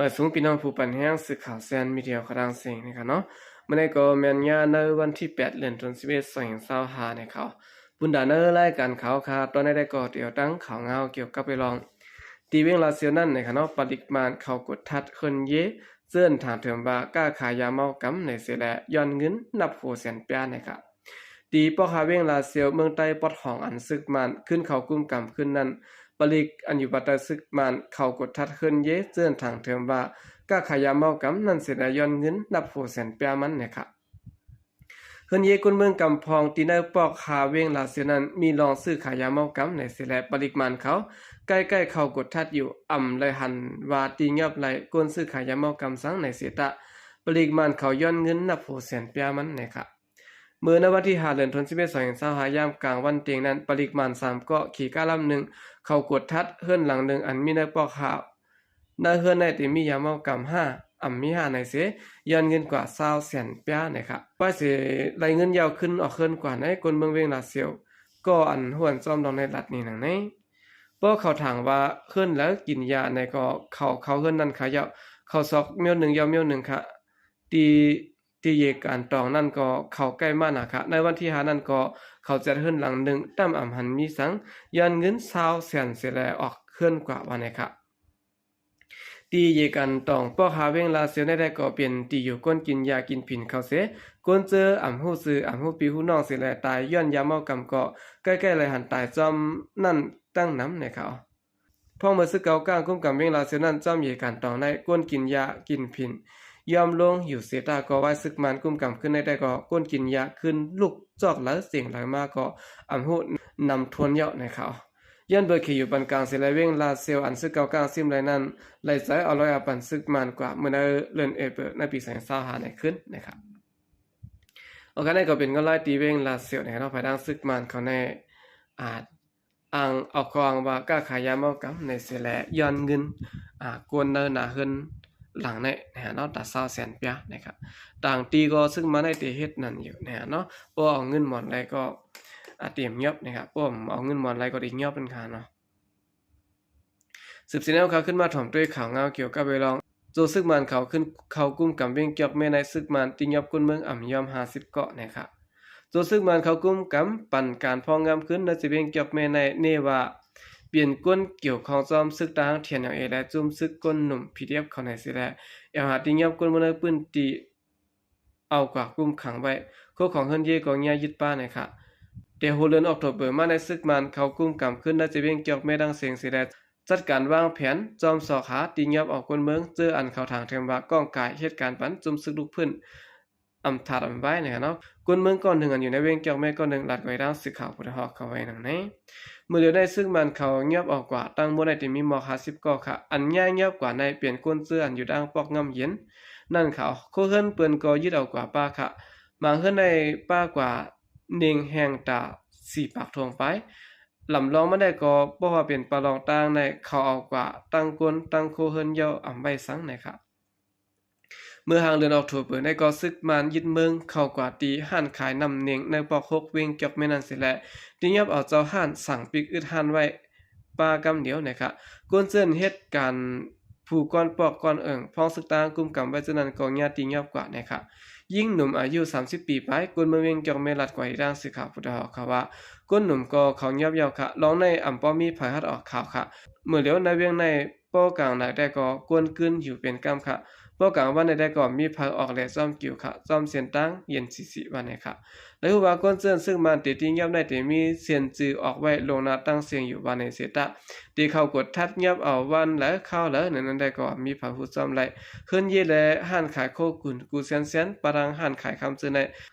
ສະບາຍດີພີ່ນ້ອງຜູ້ປັນແຮງ ສື່ຂ່າວແຊນມີເດຍຂອງຕ່າງເຊງນີ້ຄະເນາະ. ມື້ນີ້ກໍແມ່ນຍາມໃນວັນທີແປດ ເດືອນສິບເອັດ ສອງພັນຊາວຫ້ານີ້ຄະ. ບຸນດາໃນລາຍການຂ່າວຄະ ຕອນນີ້ໄດ້ກໍຕຽວຕັ້ງຂ່າວງາວກ່ຽວກັບເລື່ອງ ທີ່ວຽງລາຊຽວນັ້ນນີ້ຄະເນາະ, ປາລິກມານເຂົ້າກວດທັດເຮືອນເຢ ເຈີນທາງເທີມວ່າກ້າຂາຍຢາເມົາກຳໃນເສແລ ຍ້ອນເງິນນັບໂຫແສນປຽນີ້ຄະ. ທີ່ປອກຫ້າວຽງລາຊຽວ ເມືອງໃຕ້ປອດຫ້ອງ ອັນຊຶກມານຂຶ້ນເຂົ້າກຸມກຳຄືນນັ້ນ, ປາລິກອັນຢູ່ພາຍໃຕ້ຊຶກມານເຂົ້າກວດທັດເຮືອນເຢ ເຈີນທາງເທີມວ່າກ້າຂາຍຢາເມົາກຳນັ້ນເສແລ ຍ້ອນເງິນນັບໂຫແສນປຽມັນແນ່ຄະ. ເຮືອນເຢຄົນເມືອງກຳພອງ ທີ່ໃນປອກຫ້າວຽງລາຊຽວນັ້ນ ມີລອງຊື້ຂາຍຢາເມົາກຳໃນເສແລ ປາລິກມານເຂົາໃກ້ໆເຂົ້າກວດທັດຢູ່ ອຳໄດ້ຫັນວ່າຕີຫຍັບໄລ່ຄົນຊື້ຂາຍຢາເມົາກຳສັງໃນເສຕະ ປາລິກມານເຂົາຍ້ອນເງິນນັບໂຫແສນປຽມັນແນ່ຄະ. ເມື່ອໃນວັນທີຫ້າ ເດືອນສິບເອັດ ສອງພັນຊາວຫ້າ ຍາມກາງວັນເຕງນັ້ນ, ປາລິກມານສາມເກາະຂີ່ກາລຳໜຶ່ງເຂົ້າກວດທັດເຮືອນຫຼັງໜຶ່ງ ອັນມີໃນປອກຫ້າວ ໃນເຮືອນໃນເຕັມມີຢາເມົາກຳຫ້າ ອຳມີຫ້າໃນເສ ຍ້ອນເງິນກວ່າຊາວແສນປຽແນ່ຄະ. ວ່າຊິໄລ່ເງິນຢາວຂຶ້ນອອກເຮືອນກວ່າໃນ ຄົນເມືອງວຽງລາຊຽວ ກໍອັນຮູ້ອັນຊອມລອງໃນລັດນີ້ໜັງໃນ. ພໍເຂົາຖາມວ່າເຮືອນໃດກິນຢາໃນ ກໍເຂົາເຂົ້າເຮືອນນັ້ນຄະ ເຈົ້າເຂົ້າຊອກມ້ຽວໜຶ່ງຢາວມ້ຽວໜຶ່ງຄະ. ທີ່ ທີ່ເຢການຕອງນັ້ນກໍເຂົ້າໃກ້ມານາຄະ. ໃນວັນທີຫ້ານັ້ນກໍເຂົາຈັດເຮືອນຫຼັງໜຶ່ງ ຕຳອຳຫັນມີສັງ ຍ້ອນເງິນຊາວແສນເສແລອອກເຮືອນກວ່າວ່າແນ່ຄະ. ທີ່ເຢການຕອງປອກຫ້າວຽງລາຊຽວໃນໄດ້ກໍເປັນທີ່ຢູ່ຄົນກິນຢາກິນຜິນເຂົາເສ, ຄົນເຈີອຳຮູ້ຊື່ອຳຮູ້ພີ່ຮູ້ນ້ອງເສແລຕາຍຍ້ອນຢາເມົາກຳກໍໃກ້ໆໄລ່ຫັນຕາຍຈອມນັ້ນຕັ້ງນຳແນ່ຄະ. ພ້ອມເມື່ອຊຶກເກົ່າກ້າງກຸມກຳວຽງລາຊຽວນັ້ນ ຈອມເຢການຕອງໃນ ຄົນກິນຢາກິນຜິນຍອມລົງຢູ່ເສຕະ ກໍວ່າຊຶກມານກຸມກຳຂຶ້ນໃນໄດ້ກໍຄົນກິນຢາຂຶ້ນລຸກຈອກໄຫຼເສັງໄຫຼມາກໍອຳຮູ້ນຳທວນເຍົາະໃນເຂົາ. ຍ້ອນເບີເຂດຢູ່ປານກາງເສແລ ວຽງລາຊຽວ ອັນຊຶກເກົ່າກ້າງຊິມໄລນັ້ນ ໄລ່ໃຈເອົາລອຍອາປັນຊຶກມານກວ່າເມື່ອໃນເດືອນເອເປີນໃນປີສອງພັນຊາວຫ້າໃນຂຶ້ນນະຄະ. ໂອເຄ ນັ້ນກໍເປັນງານລາຍທີ່ວຽງລາຊຽວໃນເນາະ ພາຍທາງຊຶກມານເຂົາໃນ ອາດ ອ້າງເອົາຂໍ້ອ້າງວ່າກ້າຂາຍຢາເມົາກຳໃນເສແລ ຍ້ອນເງິນ ອາ ກວນເນີນາເຮືອນຫຼັງໃນນະເນາະ ຕາຊາວແສນປຽນະຄະ. ຕ່າງທີ່ກໍຊຶກມາໃນເຕເຮັດນັ້ນຢູ່ນະເນາະ ບໍ່ເອົາເງິນໝອນໄລກໍ ອາ ເຕຍມຍອບນະຄະ ບໍ່ເອົາເງິນໝອນໄລກໍໄດ້ຍອບນັ້ນຄະເນາະ. ສືບສຽນເອົາຂ່າວຂຶ້ນມາຖອມດ້ວຍຂ່າວງາວກ່ຽວກັບເລື່ອງ ໂຈຊຶກມານເຂົ້າຂຶ້ນ ເຂົ້າກຸມກຳວຽງຈອກແມ່ໃນ ຊຶກມານຕີຫຍັບຄົນເມືອງອຳຍອມຫ້າສິບເກາະແນ່ຄະ. ໂຈຊຶກມານເຂົ້າກຸມກຳ ປັນການພອງງາມຂຶ້ນໃນເວງຈອກແມ່ໃນເນວ່າ ປ່ຽນຄົນກ່ຽວຂ້ອງຈອມຊຶກທະຫານ ທີເອັນແອລເອ ແລະ ຈຸ້ມຊຶກກົ້ນໜຸ່ມ ພີດີເອັຟ ເຂົ້າໃນເສແລ ແອວຫາຕີຫຍັບຄົນເມືອງໃນພື້ນທີ່ ເອົາກວ່າຄຸມຂັງໄວ້ ໂຄຂອງເຮືອນເຢກໍເງຍຍຶດປາແນ່ຄະ. ແຕ່ຫົວເດືອນອອກໂທເບີມາໃນ ຊຶກມານເຂົ້າກຸມກຳຂຶ້ນໃນເວງຈອກແມ່ດັ່ງເສັງເສແລ ຈັດການວາງແຜນ ຈອມຊອກຫາ ຕີຫຍັບເອົາຄົນເມືອງ ເຈີອັນເຂົາຖາງເທີມວ່າກ້ອງກາຍ ເຮັດການປັນຈຸ້ມຊຶກລຸກຟື້ນ ອຳທາດອຳວາຍແນ່ເນາະ. ຄົນເມືອງກ້ອນໜຶ່ງ ອັນຢູ່ໃນເວງຈອກແມ່ກ້ອນໜຶ່ງ ລັດໄວ້ທາງສື່ຂ່າວຜູ້ໄດ້ຮອດເຂົ້າໄວ້ດັ່ງໃນ ມື້ດຽວໃນຊຶກມານເຂົາຫຍັບອອກກວ່າ ຕັ້ງໝົດໃນທີ່ມີໝອກຫ້າສິບເກາະຄະ. ອັນຍ້າຍຫຍັບກວ່າໃນ ເປັນຄົນເຈື່ອນຢູ່ທາງປອກງາມເຢັນນັ້ນເຂົາ ໂຄເຮືອນເພິ່ນກໍຍຶດເອົາກວ່າປາຄະ. ບາງເຮືອນໃນປາກວ່າ ເໜັງແຫ່ງຕາ ສີ່ປາກທົ່ງປາຍ. ລຳລອງມາໄດ້ກໍບໍ່ວ່າເປັນປາລອງຕ່າງໃນ ເຂົາເອົາກວ່າຕັ້ງກົ້ນຕັ້ງໂຄເຮືອນເຍົາອຳໄວ້ສັງໃນຄະ. ເມື່ອຫາງເດືອນອອກໂທເບີໃນກໍຊຶກມານຍຶດເມືອງເຂົ້າກວ່າຕີຮ້ານຂາຍນ້ຳເໜັງໃນປອກຫົກ ເວງຈອກແມ່ນັ້ນເສແລ ຕີຫຍັບເອົາເຈົ້າຮ້ານ ສັ່ງປິກອຶດຮ້ານໄວ້ປາກຳດຽວແນ່ຄະ. ກົນເຊີນເຮັດການຜູ້ກ້ອນປອກກ້ອນເອີ່ງ ພ້ອງຊຶກຕ່າງກຸມກຳໄວ້ເຈົ້ານັ້ນກໍຍາດຕີຫຍັບກວ່າແນ່ຄະ. ຍິງໜຸ່ມອາຍຸສາມສິບປີປາຍ ຄົນເມືອງວຽງຈອກແມ່ ລັດກວ່າອີກທາງສື່ຂ່າວຜູ້ໄດ້ຮອດເຂົ້າວ່າ ຄົນໜຸ່ມກໍເຂົາຫຍັບເຍົາຄະ. ລອງໃນອຳບໍ່ມີໃຜຮັດອອກຂ່າວຄະ. ເມື່ອຫຼຽວໃນວຽງໃນ ປ້ອກາງໃນແຕ່ກໍກວນກືນຢູ່ເປັນກຳຄະ. ປ້ອກາງວັນໃນແຕ່ກໍມີໃຜອອກແລະຈອມກິວຄະ ຈອມເສັ້ນທາງເຢັນຊິຊິວັນໃນຄະ. ໄດ້ຮູ້ວ່າກົນເຊີນຊຶກມານເຕຕີຫຍັບໃນເຕມີເຊັນຈື່ອອກໄວ້ລ່ວງໜ້າຕັ້ງເສັງຢູ່ວັນໃນເສຕະ ເຕເຂົ້າກວດທັດຫຍັບເອົາວັນແລະຄາວແລະ ໃນນັ້ນແຕ່ກໍມີໃຜຮູ້ຈອມໄລ ເຮືອນເຢ ແລະ ຮ້ານຂາຍໂຄກຸນ ກູແຊນແຊນ ປະທັງຮ້ານຂາຍຄຳເຈີໃນ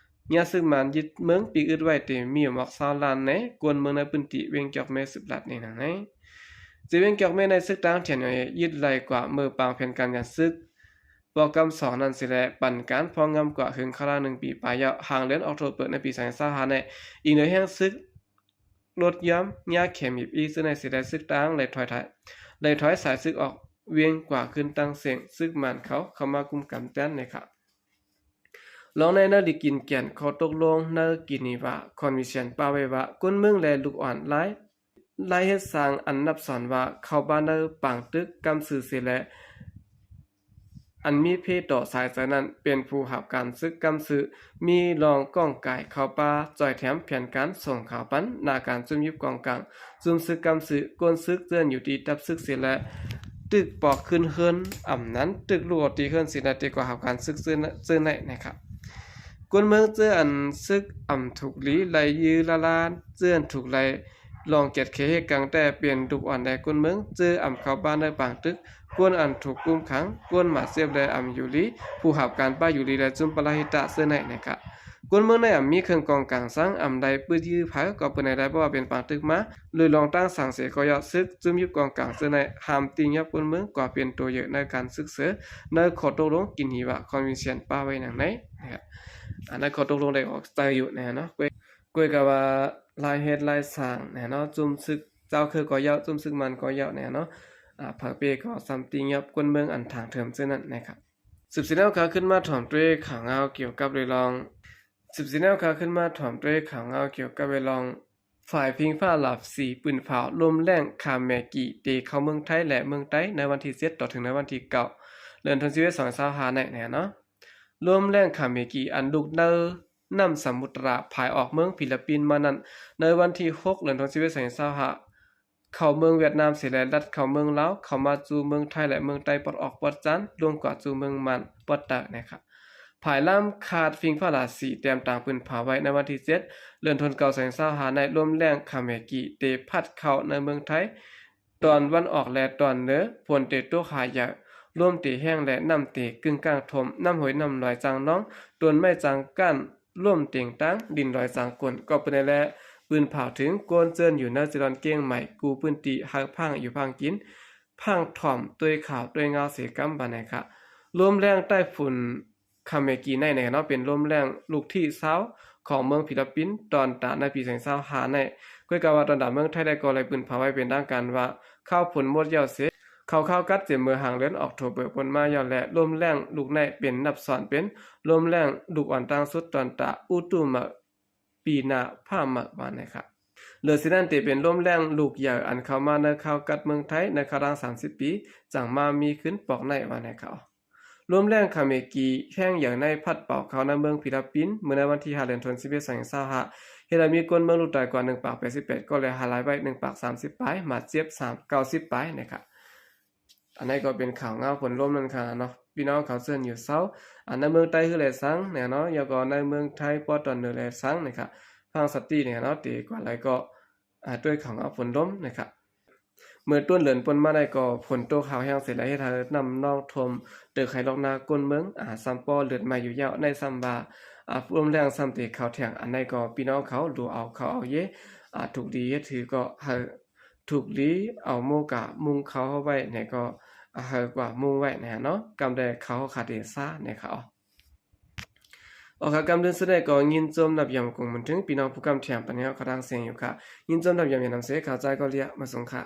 ຍາຊຶກມານຍຶດເມືອງປີກອຶດໄວ້ເຕັມມີໝອກຊາວລ້ານໃນ ກວນເມືອງໃນພື້ນທີ່ວຽງຈອກແມ່ ສືບລັດໃນນາງໃນ. ເຈວຽງຈອກແມ່ໃນຊຶກຕ່າງແຖນໃນຍຶດໄລ່ກວ່າເມືອປາງແຜນການຍາມຊຶກ ປອກກຳສອງນັ້ນເສແລ ປັນການພອງງາມກວ່າເຖິງຄາລາໜຶ່ງປີປາຍແລ້ວ ຫາງເດືອນອອກໂທເບີໃນປີສອງພັນຊາວຫ້າໃນ ອີງໂດຍແຮງຊຶກລົດຍອມ ຍາແຂມມີບອີກ ເຊິ່ງໃນເສແລຊຶກຕ່າງໄລ່ຖອຍ ໄລ່ຖອຍສາຍຊຶກອອກວຽງກວ່າຂຶ້ນຕັ້ງເສັງ ຊຶກມານເຂົາເຂົ້າມາກຸມກຳແທນໃນຄະ. ລອງໃນນາລິກິນແກ່ນຂໍ້ຕົກລົງໃນກິນນີວາ ຄອນເວັນຊັນ ປະໄວ້ວ່າ ຄົນເມືອງ ແລະ ລູກອ່ອນລາຍ ລາຍເຮັດສ້າງອັນນັບສອນວ່າ ເຂົ້າບ້ານໃນປາງຕຶກກຳຊື່ເສແລ ອັນມີເພຕໍ່ສາຍໃຈນັ້ນ ເປັນຜູ້ຮັບການສຶກກຳຊື່ ມີລ່ອງກ້ອງກາຍເຂົ້າປ່າ ຈ່ອຍແຖມແຜນການສົ່ງຂ່າວປັນ ໜ້າການຈຸ້ມຍຶບກອງກາງ ຈຸ້ມຊຶກກຳຊື່ ກົ້ນຊຶກເຈື່ອນຢູ່ທີ່ຕັບຊຶກເສຍແລະ ຕຶກປອກຂຶ້ນເຮືອນ ອຳນັ້ນຕຶກລູກອອກຕີເຮືອນເສຍແລະ ເຕະກວ່າຮັບການຊຶກເຈີນ- ເຈີນໄດ້ນະຄັບ. ກົ້ນເມືອງເຈີອັນຊຶກອຳທຸກລີ ໄລ່ຢື້ລາລານ ເຈື່ອນທຸກໄລ່ ລອງກຽດເຂເຮກກັງແຕ່ ເປັນລູກອ່ອນແດ່ກົ້ນເມືອງ ເຈີອຳເຂົ້າບ້ານໃນປາງຕຶກ ກ້ນອັນຖືກກຸມຂັງ ກົ້ນບາດເຈັບແລະອຳຢູ່ລີ ຜູ້ຮັບການປ້າຢູ່ລີແລະຈຸ້ມປະລະຫິຕະເຈີໃນນະຄະ. ກົ້ນເມືອງໃນອຳມີເຄື່ອງກອງກາງສັງ ອຳໄດ້ປຶດຢື້ໃຜກໍປຶດໃນໄດ້ ບໍ່ວ່າເປັນປາງຕຶກມາ ໂດຍລອງຕັ້ງສັງເສກໍເຍາະຊຶກ ຈຸ້ມຍຶບກອງກາງເຈີໃນ ຫ້າມຕີຫຍັບກົ້ນເມືອງ ກວ່າເປັນໂຕເຢີໃນການຊຶກເຊີ ໃນຂໍ້ຕົກລົງກິນຮີວະ Convention ປະໄວ້ດັ່ງໃດນະຄະ. ອັນນັ້ນຂໍ້ຕົກລົງໄດ້ອອກໃຈຢູ່ນະເນາະ. ກວຍ ກວຍກະວ່າລາຍເຮັດລາຍສ້າງນະເນາະ ຈຸ້ມຊຶກເຈົ້າເຄີກໍເຍົາະ ຈຸ້ມຊຶກມັນກໍເຍົາະນະເນາະ ອາ ເຜີເປ້ກໍສຳຕິງຍັບກົ້ນເມືອງອັນທາງເທີມເຊັ່ນນັ້ນນະຄັບ. ສືບສີແນວຂາຂຶ້ນມາຖອມດ້ວຍຂ່າວງາວກ່ຽວກັບເລື່ອງ ສືບສີແນວຂາຂຶ້ນມາຖອມດ້ວຍຂ່າວງາວກ່ຽວກັບເລື່ອງ ຝ່າຍພິງຟ້າລາວສີ່ປືນເຜົາລົມແລ້ງຄາເມກິ ເຕເຂົ້າເມືອງໄທ ແລະ ເມືອງໃຕ້ໃນວັນທີເຈັດ ຕໍ່ເຖິງໃນວັນທີເກົ້າ ເດືອນທັນວາ ສອງພັນຊາວຫ້າໃນເນາະ. ລົມແລ້ງຄາເມກິ ອັນລຸກໃນ ນ້ຳສະໝຸດຕະລາ ພາຍອອກເມືອງຟີລິບປິນມານັ້ນ ໃນວັນທີຫົກ ເດືອນທັນວາ ສອງພັນຊາວຫ້າ ເຂົ້າເມືອງຫວຽດນາມເສຍແລ້ວ ລັດເຂົ້າເມືອງລາວ ເຂົ້າມາສູ່ເມືອງໄທ ແລະ ເມືອງໃຕ້ປອດອອກປອດຈັນ ລວມກວ່າສູ່ເມືອງມ່ານປອດໃຕ້ນະຄັບ. ພາຍລຳຄາດພິງຟ້າລາສີ ແຕ້ມຕາງປືນເຜົາໄວ້ໃນວັນທີເຈັດ ເດືອນທັນວາ ສອງພັນຊາວຫ້າໃນ ລົມແລ້ງຄາເມກິ ເຕພັດເຂົ້າໃນເມືອງໄທ ຕອນວັນອອກ ແລະ ຕອນເໜືອ ຝົນເຕຕົກຫາເຢີ ລົມເຕແຮງ ແລະ ນ້ຳເຕກຶ່ງກ້າງຖົມ ນ້ຳຫ້ວຍນ້ຳລອຍຈາງນອງ ຕົ້ນໄມ້ຈາງກ້ານລົ້ມເຕັງຕ່າງ ດິນລອຍຈາງກົ້ນ ກໍເປັນໄດ້ແລະ ປືນເຜົາເຖິງ ກວນເຈີນຢູ່ໃນເຈລອນເກ້ງໃໝ່ ກູພື້ນທີ່ ໃຫ້ພັງຢູ່ພັງກິນ ພັງຖ່ອມ ໂຕຍຂາວໂຕຍງາວເສກຳ ວ່າແນວນັ້ນ. ລົມແລ້ງໃຕ້ຝຸ່ນ ຄາເມກິໃນນະເນາະ ເປັນລົມແລ້ງລູກທີຊາວຂອງເມືອງຟີລິບປິນ ຕອນຕາໃນປີສອງພັນຊາວຫ້າໃນ ກວຍກະວ່າຕອນຕາເມືອງໄທໄດ້ກໍໄດ້ປືນເຜົາໄວ້ເປັນທາງການວ່າ ເຂົ້າຝົນໝົດແລ້ວເສ ເຂົ້າຄາວກັດເຕັມເມືອຫາງເດືອນອອກໂທເບີປົນມາແລ້ວ ແລະ ລົມແລ້ງລູກໃນເປັນນັບຊ້ອນເປັນລົມແລ້ງລູກອ່ອນຕ່າງສຸດຕອນຕາອຸຕຸມະ ປີໜ້າຟ້າມາວ່າແນວນັ້ນ. ເຫຼືອຊິນັ້ນເຕເປັນລົມແລ້ງລູກໃຫຍ່ ອັນເຂົ້າມາໃນຄາວກັດເມືອງໄທໃນຄາວທາງສາມສິບປີ ຈັ່ງມາມີຂຶ້ນປອກໃນວ່າແນວນັ້ນ. ລົມແລ້ງຄາເມກິແຮງໃຫຍ່ໃນພັດເປົ່າເຂົ້າໃນເມືອງຟີລິບປິນ ເມື່ອໃນວັນທີຫ້າ ເດືອນທັນວາ ສອງພັນຊາວຫ້າ ເຮັດໃຫ້ມີຄົນເມືອງລູກຕາຍກວ່າໜຶ່ງປາກແປດສິບແປດຄົນ ແລະ ຫາຍລາຍໄວ້ໜຶ່ງປາກສາມສິບປາຍ ບາດເຈັບສາມ ເກົ້າສິບປາຍນະຄັບ. ອັນໃດກໍເປັນຂ່າວງາວຝົນລົມນັ້ນຄ່ະເນາະ ພີ່ນ້ອງເຂົາເຊີນຢູ່ເຊົາ ອັນໃນເມືອງໃຕ້ຄືແລສັງແນວເນາະ ແລ້ວກໍໃນເມືອງໄທປອດຕອນເໜືອແລສັງນະຄັບ ພັງສະຕິແນວເນາະ ເຕກວ່າໄລກໍ ອາ ດ້ວຍຂ່າວງາວຝົນລົມນະຄັບ. ເມື່ອຕົ້ນເດືອນປົນມາໄດ້ກໍຝົນຕົກຫາວແຮງເສຍແລ້ວ ເຮັດໃຫ້ນ້ຳນອງຖ້ວມຕຶກໄຮ່ລອກນາກົ້ນເມືອງ ອາ ຊ້ຳປໍເລືອດໃໝ່ຢູ່ແລ້ວ ໃນຊ້ຳວ່າ ອາ ລົມແລ້ງຊ້ຳເຕເຂົ້າແທງ ອັນໃດກໍພີ່ນ້ອງເຂົາດູເອົາເຂົ້າເອົາເຢ ອາ ທຸກດີເຮັດຖືກໍໃຫ້ ທຸກລີເອົາໂມກາມຸງເຂົ້າເຮົາໄວ້ແນ່ກໍ ອາ ໃຫ້ກວ່າມຸງໄວ້ແນ່ເນາະ ກຳແດເຂົ້າເຮົາຂາເດຊາແນ່ເຂົາ. ອອກຄະ ກຳເດີນສຸດແນ່ກໍຍິນຊົມນັບຢອມກົງບຸນເຖິງ ພີ່ນ້ອງຜູ້ກຳແຖມປັນໃຫ້ເຮົາຂະດັງສຽງຢູ່ຄະ ຍິນຊົມນັບຢອມນຳເສ ເຂົ້າໃຈກໍເລຍມາສົ່ງຄະ.